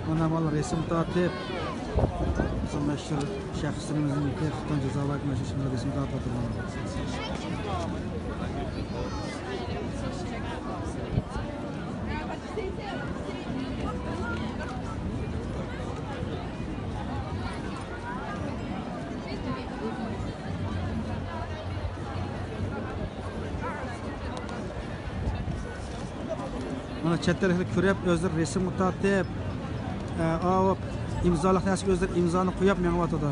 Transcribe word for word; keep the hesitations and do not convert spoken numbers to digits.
مانا مانا رەسىم تارتىپ، بىزنىڭ مەشھۇر شەخسلىرىمىزنىڭكى خىتاي جازا بايرىمى مەشھۇر شۇنداق رەسىم تارتىۋاتىدۇ. مانا چەت ئەللىكلەر كۆرۈپ، ئۆزلىرى رەسىمگە تارتىپ، ئە، ئاۋۇ ئىمزالىق نەرسىگە ئۆزلىرى ئىمزانى قويۇپ مېڭىۋاتىدۇ.